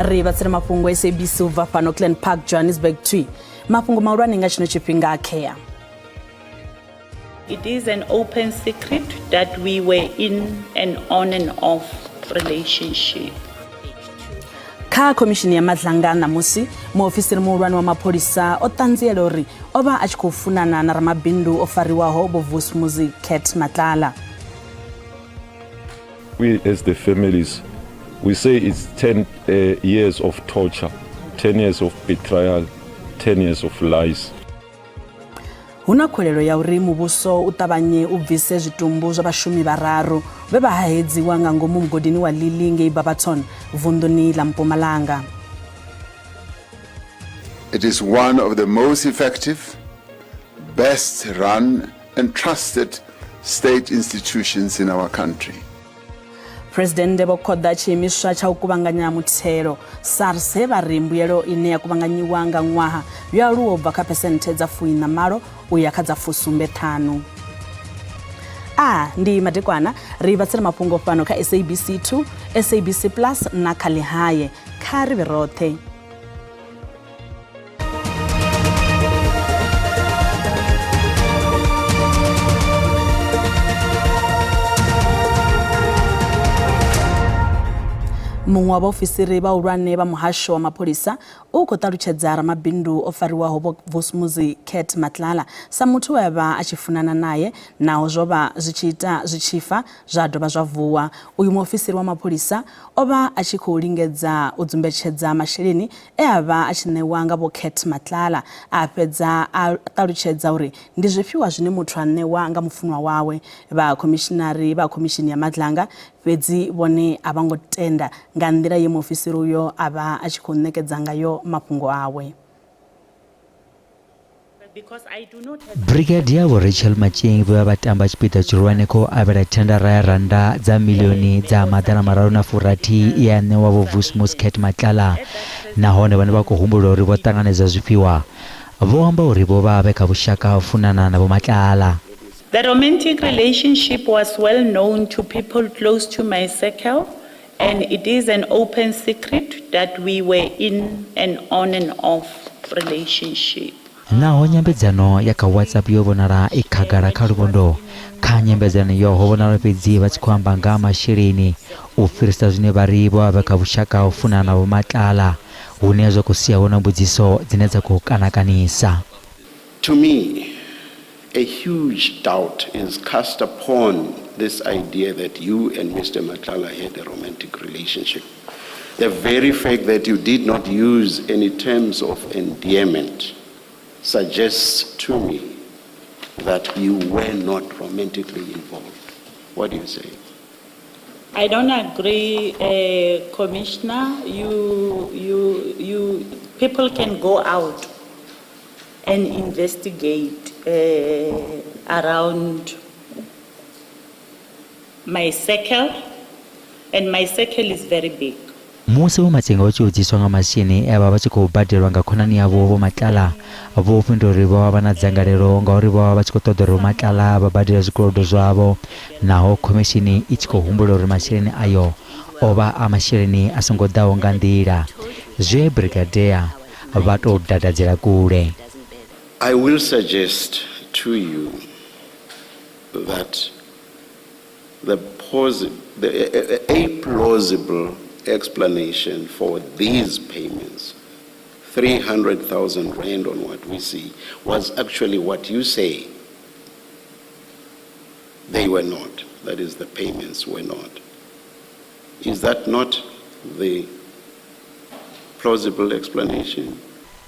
Ri vhatsela mafhungo SABC u bva fhano Glen Park, Johannesburg 2. Mafhungo mahulwane nga tshino tshifhinga a khea. It is an open secret that we were in an on and off relationship. Kha khomishini ya Madlanga ṋamusi, muofisiri muhulwane wa mapholisa o ṱanziela uri o vha a tshi khou funana na ramabindu o fariwaho Vho Vusumuzi Cat Matlala. We as the families, we say it's 10 years of torture, 10 years of betrayal, 10 years of lies. Hu na khuwelelo ya uri muvhuso u ṱavhanye u bvise zwitumbu zwa vhashumi vhararu vhe vha hahedziwa nga ngomu mugodini wa Lily ngei Barberton, vunḓuni ḽa Mpumalanga. It is one of the most effective, best run and trusted state institutions in our country. Phresidennde vho khoḓa tshiimiswa tsha u kuvhanganya muthelo SARS he vha ri mbuyelo ine ya kuvhanganyiwa nga ṅwaha yo aluwa u bva kha phesenthe dza fuiṋa malo u ya kha dza fusumbe ṱhanu. A ndi madekwana ri vhatsela mafhungo fhano kha SABC 2, SABC Plus na kha Ḽihae. Kha ri vhe roṱhe. Muṅwe wa vhaofisiri vhahulwane vha muhasho wa mapholisa u khou ṱalutshedza ramabindu o fariwaho Vho Vusumuzi Cat Matlala sa muthu we a vha a tshi funana nae naho zwo vha zwi tshi ita zwi tshi fa zwa dovha zwa vuwa. Uyu muofisiri wa mapholisa o vha a tshi khou lingedza u dzumbetshedza masheleni e a vha a tshi ṋewa nga Vho Cat Matlala, a fhedza a ṱalutshedza uri ndi zwifhiwa zwine muthu a ṋewa nga mufunwa wawe. Vha khomishinari vha khomishini ya Madlanga fhedzi vhone a vha ngo tenda nga nḓila ye muofisiri uyo a vha a tshi khou ṋekedza ngayo mafhungo awe. Brigadier Vho Rachel Matjeng vhe vha tamba tshipiḓa tshihulwane kha u avhela thendara ya rannda dza miḽioni dza 360 ye ya ṋewa Vho Vusimuzi Cat Matlala nahone vhane vha khou humbulelwa uri vho ṱanganedza zwifhiwa vho amba uri vho vha vhe kha vhushaka ha u funana na Vho Matlala. The romantic relationship was well known to people close to my circle and it is an open secret that we were in an on and off relationship. Naho nyambedzano ya kha WhatsApp yo vhonala i khagala kha luvhondo, kha nyambedzano iyo ho vhonala fhedzi vha tshi khou amba nga ha masheleni u fhirisa zwine vha ri vho vha vhe kha vhushaka ha u funana na Vho Matlala, hune zwa khou sia hu na mbudziso dzine dza khou kanakanisa. To me, a huge doubt is cast upon this idea that you and Mr. Matlala had a romantic relationship. The very fact that you did not use any terms of endearment suggests to me that you were not romantically involved. What do you say? I don't agree, uh, Commissioner. You, you, you, people can go out and investigate uh, around my circle, and my circle is very big. Musi Vho Matsenga vha tshi vhudziswa nga masheleni e a vha vha tshi khou badelwa nga khonani yavho Vho Matlala, vho fhindula uri vho vha vha na dzangalelo ngauri vho vha vha tshi khou ṱoḓa uri Vho Matlala vha badele zwikolodo zwavho naho khomishini i tshi khou humbula uri masheleni ayo o vha a masheleni a songo ḓaho nga nḓila, zwe Brigadier vha tou dadadzela kule. I will suggest to you that the, the, a plausible explanation for these payments, 300,000 rand on what we see, was actually what you say they were not. That is, the payments were not. Is that not the plausible explanation?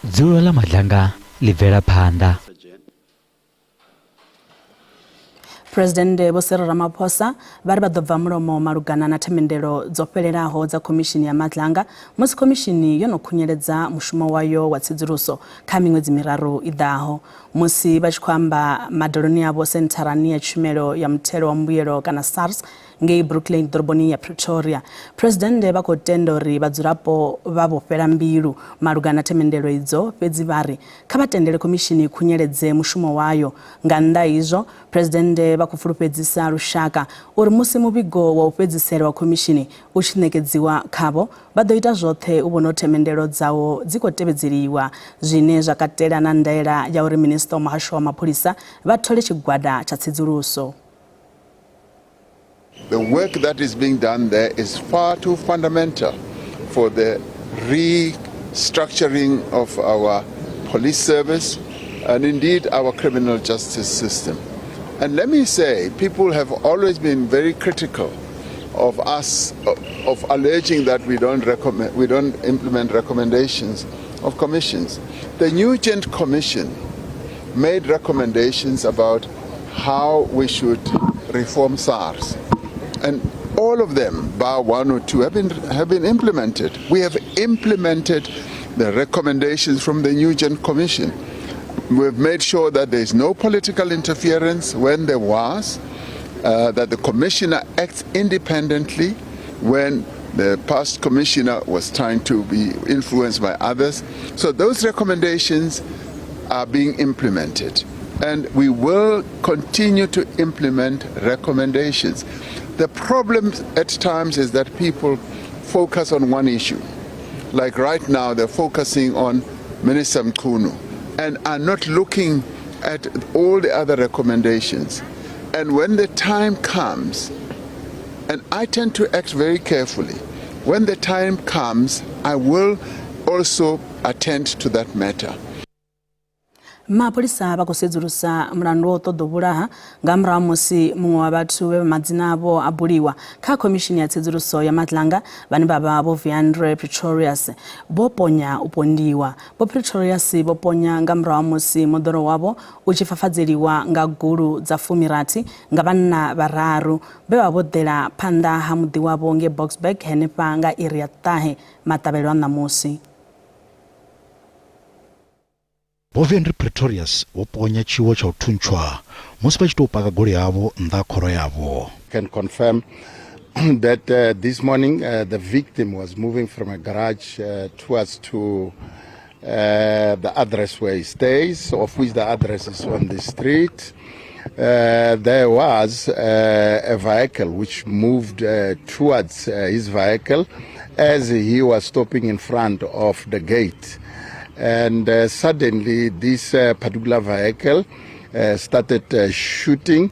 Dzulo ḽa Madlanga ḽi bvela phanḓa. Phresidennde Vho Cyril Ramaphosa vha ri vha ḓo bva mulomo malugana na themendelo dzo fhelelaho dza khomishini ya Madlanga musi khomishini yo no khunyeledza mushumo wayo wa tsedzuluso kha miṅwedzi miraru i ḓaho. Musi vha tshi khou amba madaloni avho sentharani ya tshumelo ya muthelo wa mbuyelo kana SARS, Ngei Brooklyn ḓoroboni ya Pretoria. Phresidennde vha khou tenda uri vhadzulapo vha vho fhela mbilu malugana na themendelo idzo, fhedzi vha ri kha vha tendele khomishini i khunyeledze mushumo wayo. Nga nnḓa ha izwo, Phresidennde vha khou fulufhedzisa lushaka uri musi muvhigo wa u fhedzisela wa khomishini u tshi ṋekedziwa khavho, vha ḓo ita zwoṱhe u vhona uri themendelo dzawo dzi khou tevhedzeliwa, zwine zwa katela na ndaela ya uri Minisiṱa wa Muhasho wa Mapholisa vha thole tshigwada tsha tsedzuluso. The work that is being done there is far too fundamental for the restructuring of our police service and indeed our criminal justice system. And let me say, people have always been very critical of us, of alleging that we don't recommend, we don't implement recommendations of commissions. The Nugent Commission made recommendations about how we should reform SARS. And all of them, bar one or two, have been implemented. We have implemented the recommendations from the Nugent Commission. We've made sure that there is no political interference when there was, that the commissioner acts independently when the past commissioner was trying to be influenced by others. So those recommendations are being implemented. And we will continue to implement recommendations. The problem at times is that people focus on one issue. Like right now, they're focusing on Minister Mchunu and are not looking at all the other recommendations. And when the time comes, and I tend to act very carefully, when the time comes, I will also attend to that matter. Mapholisa vha khou sedzulusa mulandu wa u ṱoḓa u vhulaha nga murahu ha musi muṅwe wa vhathu vhe vha madzina avho a buliwa kha khomishini ya tsedzuluso ya Madlanga vhane vha vha Vho Wiandre Pretorius vho ponya u pondiwa. Vho Pretorius vho ponya nga murahu ha musi moḓoro wavho u tshi fafadzeliwa nga gulu dza 60 nga vhanna vhararu vhe vha vho ḓela phanḓa ha muḓi wavho ngei Boksburg henefha nga iri ya 9 maṱavhelo a ṋamusi. Vho Wiandre Pretorius vho ponya tshiwo tsha u thuntshwa musi vha tshi tou paka goloi yavho nnḓa ha khoro yavho. Can confirm that this morning the victim was moving from a garage towards to the address where he stays, of which the address is on the street. There was a vehicle which moved towards his vehicle as he was stopping in front of the gate. And suddenly this particular vehicle started shooting.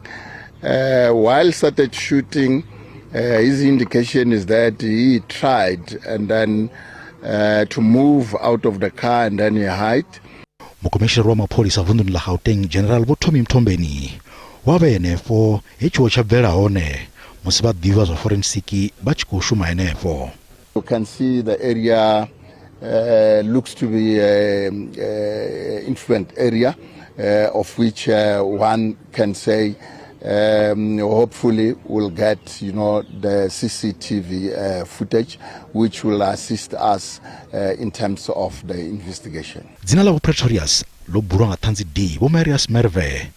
While started shooting, his indication is that he tried and then to move out of the car and then he hide. Mukomishinari wa mapholisa vunḓuni ḽa Gauteng General Vho Tommy Mthombeni wa vha henefho he tshiwo tsha bvela hone musi vhaḓivhi vha zwa forensiki vha tshi khou shuma henefho. You can see the area looks to be a influent area, of which one can say hopefully we'll get the CCTV footage which will assist us in terms of the investigation. Dzina ḽa Vho Pretorius ḽo bulwa nga ṱhanzi D Vho Marius Merwe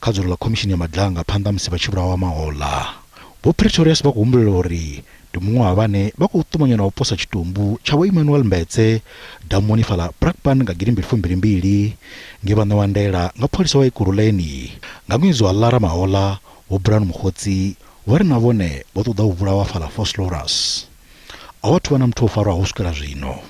kha dzulo ḽa khomishini ya Madlanga phanḓa musi vha tshi vhulawa mahoḽa. Vho Pretorius vha khou humbulela uri ndi muṅwe wa vhane vha khou ṱumanywa na u posa tshitumbu tsha Vho Emmanuel Mbetse damuni fhaḽa Brakpan nga 2022 nge vha ṋewa ndaela nga pholisa wa Ekurhuleni. Nga ṅwedzi wa Lara mahoḽa, Vho Brown Mogotsi vho ri na vhone vho ṱoḓa u vhulawa fhaḽa Vosloorus. A hu athu vha na muthu o farwaho u swikela zwino.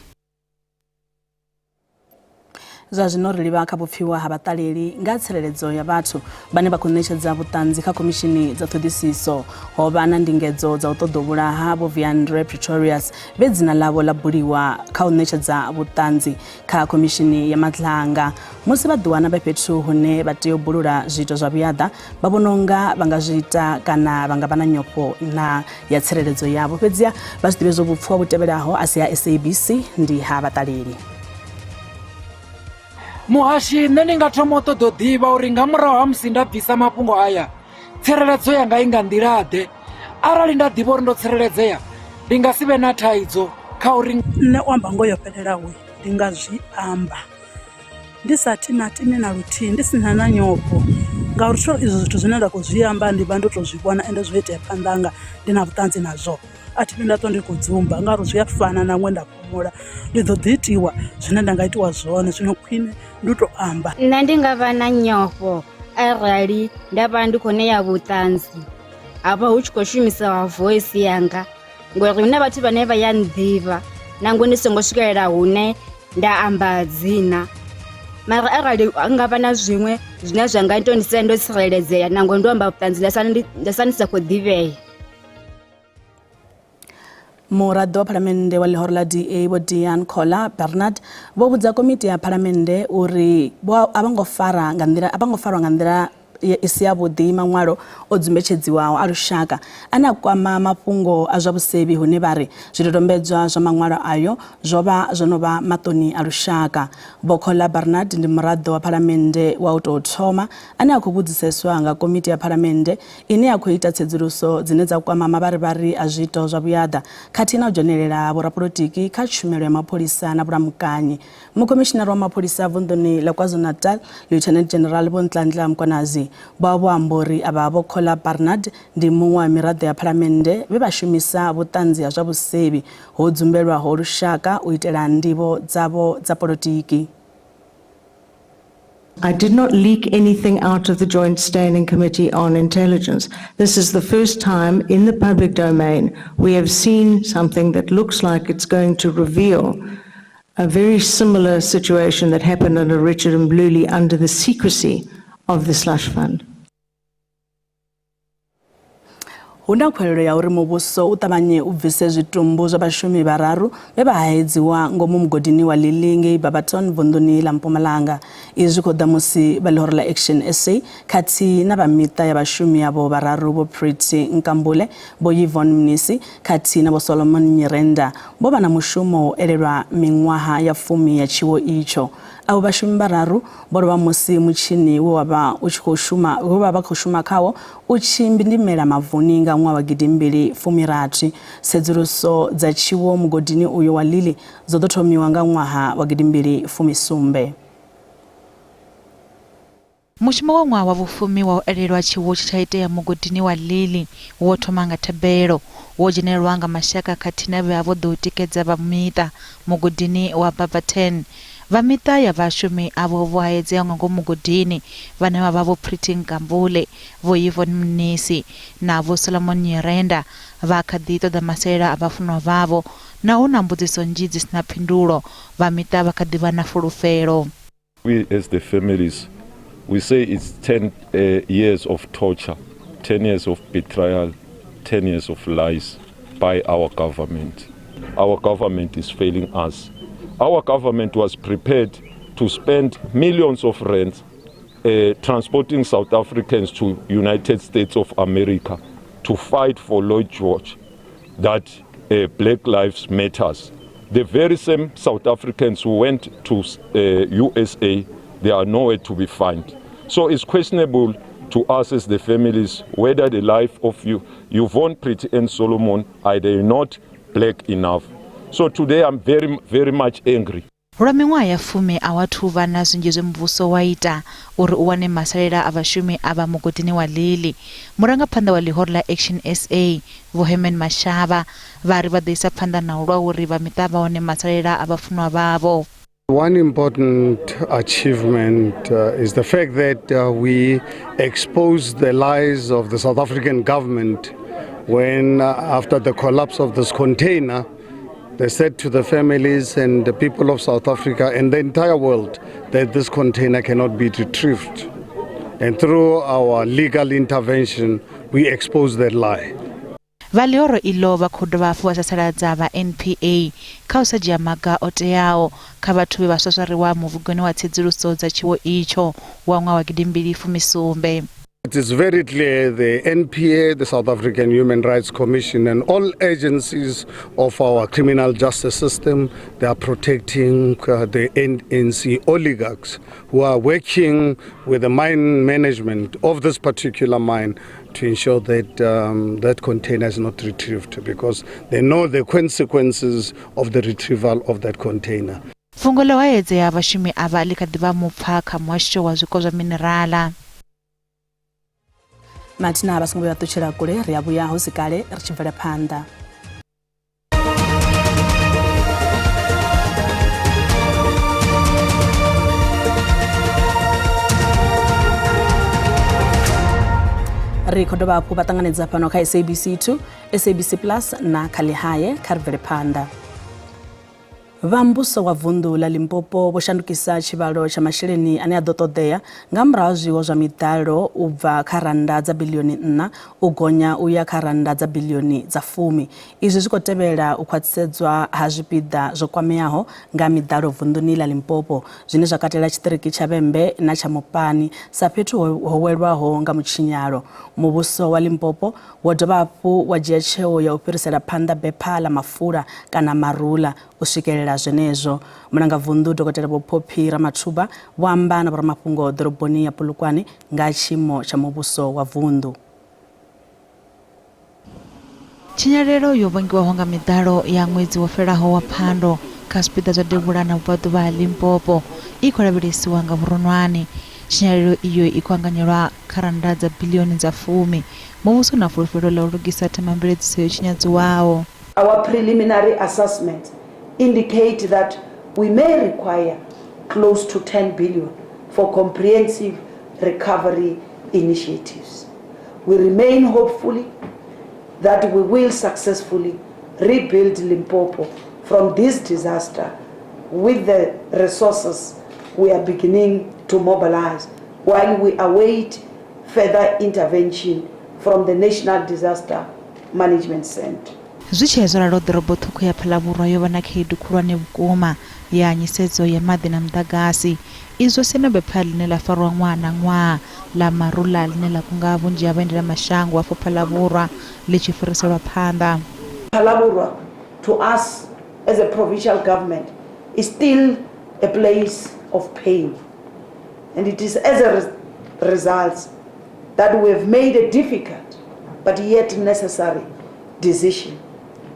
Zwa zwino ri livha kha vhupfiwa ha vhaṱaleli nga tsireledzo ya vhathu vhane vha khou ṋetshedza vhuṱanzi kha khomishini dza ṱhoḓisiso. Ho vha na ndingedzo dza u ṱoḓa u vhulaha Vho Wiandre Pretorius vhe dzina ḽavho ḽa buliwa kha u ṋetshedza vhuṱanzi kha khomishini ya Madlanga. Musi vha ḓiwana vhe fhethu hune vha tea u bulula zwiito zwa vhuyaḓa, vha vhona unga vha nga zwi ita kana vha nga vha na nyofho na ya tsireledzo yavho. Fhedziha vha zwi ḓivhe zwo vhupfiwa vhu tevhelaho a si ha SABC ndi ha vhaṱaleli. Muhashi, nṋe ndi nga thoma u ṱoḓa u ḓivha uri nga murahu ha musi nda bvisa mafhungo aya, tsireledzo yanga i nga nḓila-ḓe? Arali nda ḓivha uri ndo tsireledzea, ndi nga si vhe na thaidzo kha uri. Nṋe u amba ngoho yo fhelelaho ndi nga zwi amba ndi sa timatimi na luthihi ndi si na na nyofho. Ngauri sure izwo zwithu zwine nda khou zwi amba ndi vha ndo tou zwi vhona ende zwo itea phanḓa hanga ndi na vhuṱanzi nazwo. A thi vhi nda ṱwa ndi khou dzumba ngauri zwi a fana nangwe nda fhumula ndi ḓo ḓi itiwa zwine nda nga itiwa zwone zwino khwine ndi u tou amba. Nṋe ndi nga vha na nyofho arali nda vha ndi khou ṋea vhuṱanzi ha vha hu tshi khou shumisiwa voice yanga ngori hu na vhathu vhane vha ya nḓivha nangwe ndi songo swikelela hune nda amba dzina mara arali nga vha na zwiṅwe zwine zwa nga ita ndi sia ndo tsireledzea nangwe ndo amba vhuṱanzi nda sa ndi sa khou ḓivhea. Muraḓo wa Phalamennde wa ḽihoro ḽa DA Vho Dean Kohler Bernard vho vhudza komiti ya Phalamennde uri vho a vho ngo fara nga nḓila a vho ngo farwa nga nḓila i si yavhuḓi maṅwalo o dzumbetshedziwaho a lushaka ane a kwama mafhungo a zwa vhusevhi hune vha ri zwidodombedzwa zwa maṅwalo ayo zwo vha zwo no vha maṱoni a lushaka. Vho Kohler Barnard ndi muraḓo wa Phalamennde wa u tou thoma ane a khou vhudziseswa nga komiti ya Phalamennde ine ya khou ita tsedzuluso dzine dza kwama mavharivhari a zwiito zwa vhuyaḓa khathihi na u dzhenelela ha vhorapolotiki kha tshumelo ya mapholisa na vhulamukanyi. Mukhomishinara wa mapholisa vunḓuni ḽa KwaZulu-Natal, Lieutenant General Vho Nhlanhla Mkhwanazi, vho vho amba uri avha Vho Kohler Barnard ndi muṅwe wa miraḓo ya phalamennde vhe vha shumisa vhuṱanzi ha zwa vhusevhi ho dzumbelwaho lushaka u itela ndivho dzavho dza polotiki. I did not leak anything out of the Joint Standing Committee on Intelligence. This is the first time in the public domain we have seen something that looks like it's going to reveal a very similar situation that happened under Richard Mdluli under the secrecy of the slush fund. Hu na khwelelo ya uri muvhuso u ṱavhanye u bvise zwitumbu zwa vhashumi vhararu vhe vha haedziwa ngomu mugodini wa Lily ngei Barberton vunḓuni ḽa Mpumalanga. Izwi zwi khou ḓa musi vha ḽihoro ḽa Action SA khathihi na vha miṱa ya vhashumi avho vhararu Vho Pretty Nkambule, Vho Yvonne Mnisi khathihi na Vho Solomon Nyirenda vho vha na mushumo wa u elelwa miṅwaha ya fumi ya tshiwo itsho. Avho vhashumi vhararu vho lovha musi mutshini we wa vha u tshi khou shuma we vha vha khou shuma khawo u tshi mbindimela mavuni nga ṅwaha wa gidimbili fumi-rathi. Tsedzuluso dza tshiwo mugodini uyo wa Lily dzo ḓo thomiwa nga ṅwaha wa gidimbili fumi-sumbe. Mushumo wa ṅwaha wa vhufumi wa u elelwa tshiwo tshe tsha itea mugodini wa Lily wo thoma nga thabelo. Wo dzhenelelwa nga mashaka khathihi na vhe vha vho ḓou tikedza vha miṱa mugodini wa Barberton. Vha miṱa ya vhashumi avho vho haedzeaho nga ngomu mugodini vhane vha vha Vho Pretty Nkambule, Vho Yvonne Mnisi na Vho Solomon Nyirenda vha kha ḓi ṱoḓa masalela a vhafunwa vhavho. Naho hu na mbudziso nnzhi dzi si na phindulo, vha miṱa vha kha ḓi vha na fulufhelo. We as the families, we say it's 10 years of torture, 10 years of betrayal, 10 years of lies by our government. Our government is failing us. Our government was prepared to spend millions of rands transporting South Africans to United States of America to fight for Lloyd George that Black Lives Matters. The very same South Africans who went to USA, they are nowhere to be found. So it's questionable to us as the families whether the life of you, Yvonne Pretty and Solomon, are they not black enough? So today I'm very, very much angry. Lwa miṅwaha ya fumi a hu athu vha na zwinzhi zwe muvhuso wa ita uri u wane masalela a vhashumi avha mugodini wa Lily. Murangaphanḓa wa ḽihoro ḽa Action SA, Vho Herman Mashaba, vha ri vha ḓo isa phanḓa na u lwa uri vha miṱa vha wane masalela a vhafunwa vhavho. One important achievement is the fact that we exposed the lies of the South African government when, after the collapse of this container, they said to the families and the people of South Africa and the entire world that this container cannot be retrieved. And through our legal intervention, we exposed that lie. Vha ḽihoro iḽo vha khou dovha hafhu vha sasaladza vha NPA kha u sa dzhia maga o teaho kha vhathu vhe vha swaswariwa muvhigoni wa tsedzuluso dza tshiwo itsho wa ṅwaha wa gidimbili fumi sumbe. It is very clear the NPA, the South African Human Rights Commission, and all agencies of our criminal justice system, they are protecting the ANC oligarchs who are working with the mine management of this particular mine to ensure that that container is not retrieved, because they know the consequences of the retrieval of that container. Fhungo ḽa u haedzea ha vhashumi avha ḽi kha ḓi vha mupfa kha muhasho wa zwiko zwa minerala. Mathina vha songo vhuya vha ṱutshela kule, ri a vhuya hu si kale ri tshi bvela phanḓa. Ri khou dovha hafhu vha ṱanganedza fhano kha SABC 2, SABC Plus na kha Ḽihae. Kha ri bvele phanḓa. Vha muvhuso wa vunḓu ḽa Limpopo vho shandukisa tshivhalo tsha masheleni ane a ḓo ṱoḓea nga murahu ha zwiwo zwa miḓalo u bva kha rannda dza biḽioni nṋa u gonya u ya kha rannda dza biḽioni dza fumi. Izwi zwi khou tevhela u khwaṱhisedzwa ha zwipiḓa zwo kwameaho nga miḓalo vunḓuni ḽa Limpopo, zwine zwa katela tshiṱiriki tsha Vhembe na tsha Mopani sa fhethu ho welwaho nga mutshinyalo. Muvhuso wa Limpopo wo dovha hafhu wa dzhia tsheo ya u fhirisela phanḓa bepha ḽa mafula kana marula u swikelela zwenezwo. Mulangavunḓu Dokotela Vho Phophi Ramathuba vho amba na vhoramafhungo ḓoroboni ya Polokwane nga ha tshiimo tsha muvhuso wa vunḓu. Tshinyalelo yo vhangiwaho nga miḓalo ya ṅwedzi wo fhelaho wa Phando kha zwipiḓa zwa devhula na vhubvaḓuvha ha Limpopo i khou lavhelesiwa nga vhuronwane. Tshinyalelo iyo i khou anganyelwa kha rannda dza biḽioni dza fumi. Muvhuso u na fulufhelo ḽa u lugisa themamveledziso yo tshinyadziwaho. Our preliminary assessments indicate that we may require close to 10 billion for comprehensive recovery initiatives. We remain hopefully that we will successfully rebuild Limpopo from this disaster with the resources we are beginning to mobilize while we await further intervention from the National Disaster Management Centre. Zwi tshee zwo ralo, ḓorobo ṱhukhu ya Phalaborwa yo vha na khaedu khulwane vhukuma ya nyisedzo ya maḓi na muḓagasi. Izwi zwo sia na bepha ḽine ḽa farwa ṅwaha na ṅwaha ḽa Marula ḽine ḽa kunga vhunzhi ha vhaendelamashango afho Phalaborwa ḽi tshi fhiriselwa phanḓa. Phalaborwa to us as a provincial government is still a place of pain and it is as a result that we have made a difficult but yet necessary decision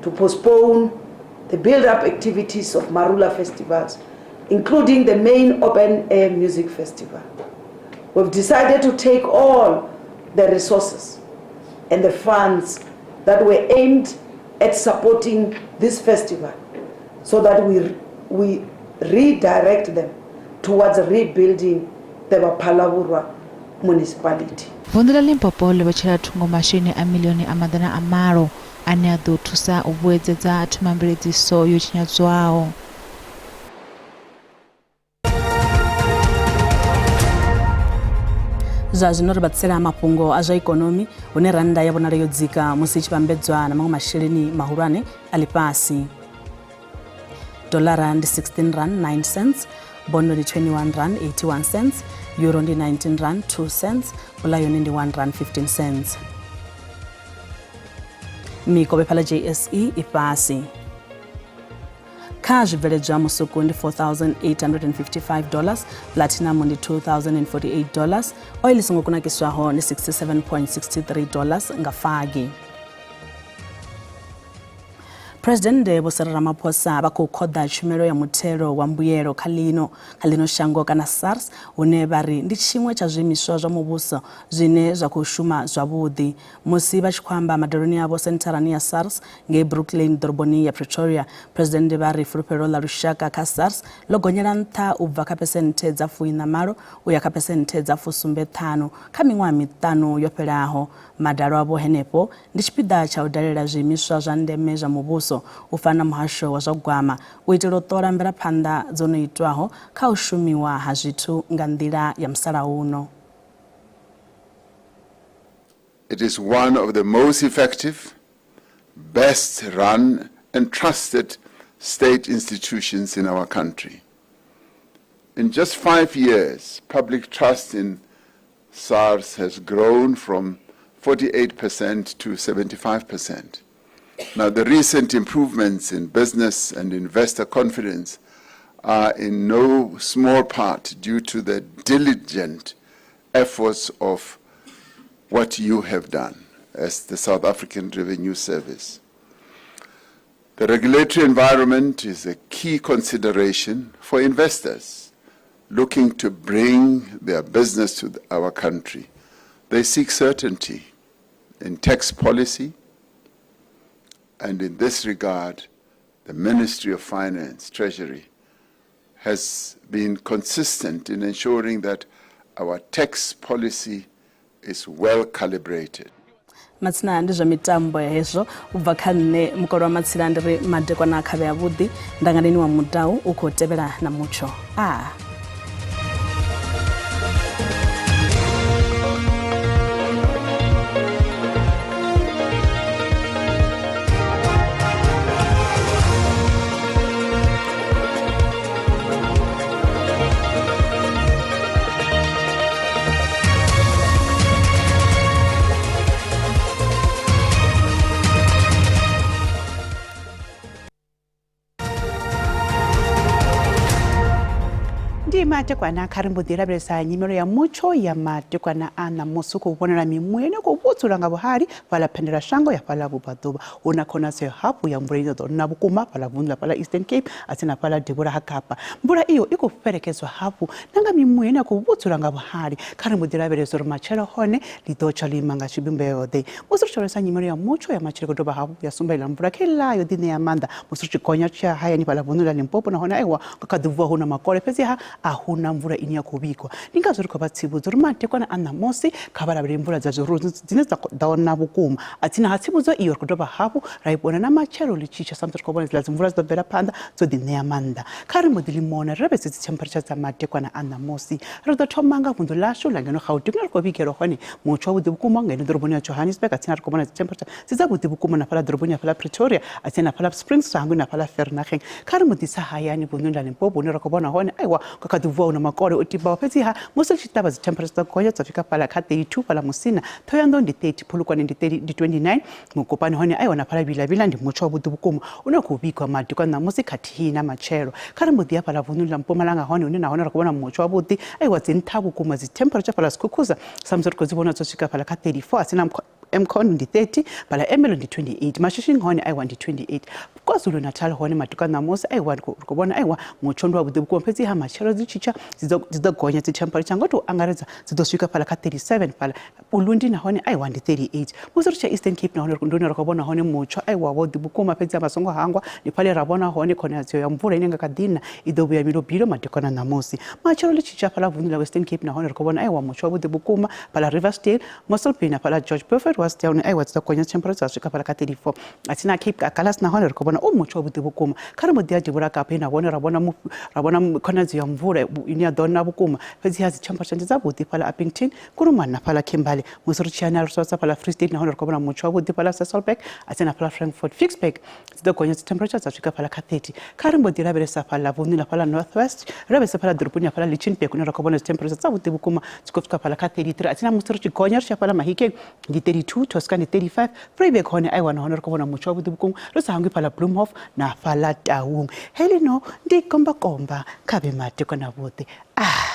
to postpone the build-up activities of Marula festivals, including the main open air music festival. We've decided to take all the resources and the funds that were aimed at supporting this festival so that we redirect them towards rebuilding the Phalaborwa municipality. Vunḓu ḽa Limpopo ḽo vhetshela thungo masheleni a miḽioni a 800 ane a ḓo thusa u vhuedzedza themamveledziso yo tshinyadzwaho. Zwa zwino ri vha ḓisela mafhungo a zwa ikonomi, hune rannda ya vhonala yo dzika musi i tshi vhambedzwa na maṅwe masheleni mahulwane a ḽifhasi. Dolara ndi 16 rand 9 cents, bondo ndi 21 rand 81 cents, euro ndi 19 rand 2 cents, pula yone ndi 1 rand 15 cents. Mikovhe fhala JSE i fhasi. Kha zwibveledzwa musuku ndi $4,855 dollars, platinum ndi $2,048 dollars, oil i songo kunakiswaho ndi $67.63 dollars nga fagi. Phresidennde Vho Cyril Ramaphosa vha khou khoḓa tshumelo ya muthelo wa mbuyelo kha ḽino kha ḽino shango kana SARS, hune vha ri ndi tshiṅwe tsha zwiimiswa zwa muvhuso zwine zwa khou shuma zwavhuḓi. Musi vha tshi khou amba madaloni avho sentharani ya SARS ngei Brooklyn ḓoroboni ya Pretoria, Phresidennde vha ri fulufhelo ḽa lushaka kha SARS ḽo gonyela nṱha u bva kha phesenthe dza 80 u ya kha phesenthe dza 75 kha miṅwaha miṱanu yo fhelaho. Madalo avho henefho ndi tshipiḓa tsha u dalela zwiimiswa zwa ndeme zwa muvhuso u fana na muhasho wa zwa gwama u itela u ṱola mvelaphanḓa dzo no itwaho kha u shumiwa ha zwithu nga nḓila ya musalauno. It is one of the most effective, best run and trusted state institutions in our country. In just 5 years, public trust in SARS has grown from 48% to 75%. Now, the recent improvements in business and investor confidence are in no small part due to the diligent efforts of what you have done as the South African Revenue Service. The regulatory environment is a key consideration for investors looking to bring their business to our country. They seek certainty in tax policy, and in this regard, the Ministry of Finance, Treasury, has been consistent in ensuring that our tax policy is well calibrated. Matsina ndi zwa mitambo hezwo u bva kha nṋe mukolo wa matsila ndi ri madekwana a khavhe avhuḓi ndanganeni wa mudau u khou tevhela na mutsho a Ndi madekwana kha ri mbo ḓi lavhelesa nyimelo ya mutsho ya madekwana a ṋamusi. U khou vhonala mimuya ine khou vhudzula nga vhuhali fhaḽa phendela shango ya fhaḽa vhubvaḓuvha. Hu na khonadzeo hafhu ya mvula ine ḓo na vhukuma fhaḽa vunḓu ḽa fhaḽa Eastern Cape a tsini na fhaḽa devhula ha Kapa. Mvula iyo i khou fhelekedzwa hafhu na nga mimuya ine ya khou vhudzula nga vhuhali. Kha ri mbo ḓi lavhelesa uri matshelo hone ḽi ḓo tsha ḽo ima nga tshivhumbeo-ḓe. Musi ri tshi lavhelesa nyimelo ya mutsho ya matshelo i khou dovha hafhu ya sumba iḽa mvula kha iḽa yo ḓiṋea maanḓa musi ri tshi gonya tshi ya hayani fhaḽa vunḓuni ḽa Limpopo nahone aiwa nga kha ḓi vuwa hu na makole fhedziha a hu na mvula ine ya khou vhigwa. Ndi ngazwo ri khou vha tsivhudza uri madekwana a ṋamusi kha vha lavhelele mvula dza zwirunzi dzine dza ḓo na vhukuma. A tsini ha tsivhudzo iyo ri khou dovha hafhu ra i vhona na matshelo ḽi tshi tsha samusi ri khou vhona dziḽa dzimvula dzi ḓo bvela phanḓa dzo ḓiṋea maanḓa. Kha ri mbo ḓi limona ri lavhelese dzi temperature dza madekwana a ṋamusi. Ri ḓo thoma nga vunḓu ḽashu ḽa ngeno Gauteng hune ri khou vhigelwa hone mutsho wavhuḓi vhukuma ngeno ḓoroboni ya Johannesburg a tsini ri khou vhona dzi temperature dzi dzavhuḓi vhukuma na fhaḽa ḓoroboni ya fhaḽa Pretoria a tsini na fhaḽa Springs hangwi na fhaḽa Vereeniging. Kha ri mbo ḓi tsa hayani vunḓuni ḽa Limpopo hune ra khou vhona hone aiwa nga kha ḓi vuwa hu na makole o tibaho fhedziha musi ri tshi ṱavha dzi temperature dza gonya dza swika fhaḽa kha 32 fhaḽa Musina, Thohoyandou ndi 30, Polokwane ndi 30 ndi 29, Mokopane hone aiwa na fhaḽa Vila-Vila ndi mutsho wavhuḓi vhukuma une wa khou vhigwa madekwa ṋamusi khathihi na matshelo. Kha ri mbo ḓi ya fhaḽa vunḓuni ḽa Mpumalanga hone hune nahone ra khou vhona mutsho wavhuḓi aiwa dzi nṱha vhukuma dzi temperature fhaḽa Skukuza samusi ri khou dzi vhona dzo swika fhaḽa kha 34 a si na Mkhondo ndi 30 fhaḽa Ermelo ndi 28 Mashishing hone aiwa ndi 28 KwaZulu Natal hone madekwa ṋamusi aiwa ri khou vhona aiwa mutsho ndi wavhuḓi vhukuma fhedziha matshelo dzi tshi tsha dzi ḓo gonya dzi temperature ngo tou angaredza dzi ḓo swika fhaḽa kha 37 fhaḽa Ulundi nahone aiwa ndi 38. Musi ri tshi ya Eastern Cape nahone ndi hune ra khou vhona hone mutsho aiwa wavhuḓi vhukuma fhedzi vha songo hangwa ndi fhaḽa ra vhona hone khonadzeo ya mvula ine nga kha ḓi na i ḓo vhuya milobilo madekwana ṋamusi. Matshelo ḽi tshi tsha fhaḽa vunḓu ḽa Western Cape nahone ri khou vhona aiwa mutsho wavhuḓi vhukuma fhaḽa Riversdale, Mossel Bay na fhaḽa George Beaufort West hune aiwa dzi ḓo gonya temperature dza swika fhaḽa kha 34. Atsina Cape Agulhas nahone ri khou vhona u mutsho wavhuḓi vhukuma. Kha ri mbo ḓi ya Devhula Kapa he nahone ra vhona ra vhona khonadzeo ya mvula ine ya ḓo na vhukuma fhedziha dzi temperature ndi dzavhuḓi fhaḽa Upington Kuruman na fhaḽa Kimberley. Musi ri tshi ya Nalsotsa fhaḽa Free State nahone ri khou vhona mutsho wavhuḓi fhaḽa Sasolburg atsina fhaḽa Frankfort Ficksburg dzi ḓo gonya dzi temperature dza swika fhaḽa kha 30. Kha ri mbo ḓi lavhelesa fhaḽa vunḓuni ḽa fhaḽa North West ri lavhelese fhaḽa ḓoroboni ya fhaḽa Lichtenburg hune ra khou vhona dzi temperature dzavhuḓi vhukuma dzi khou swika fhaḽa kha 33. Atsina musi ri tshi gonya ri tshi ya fhaḽa Mahikeng ndi 32, Tosca ndi 35, Vryburg hone aiwa nahone ri khou vhona mutsho wavhuḓi vhukuma ri sa hangwi fhaḽa Bloemhof na fhaḽa Taung. Heḽino ndi kombakomba kha vhe madekwana vhuḓi. Ah.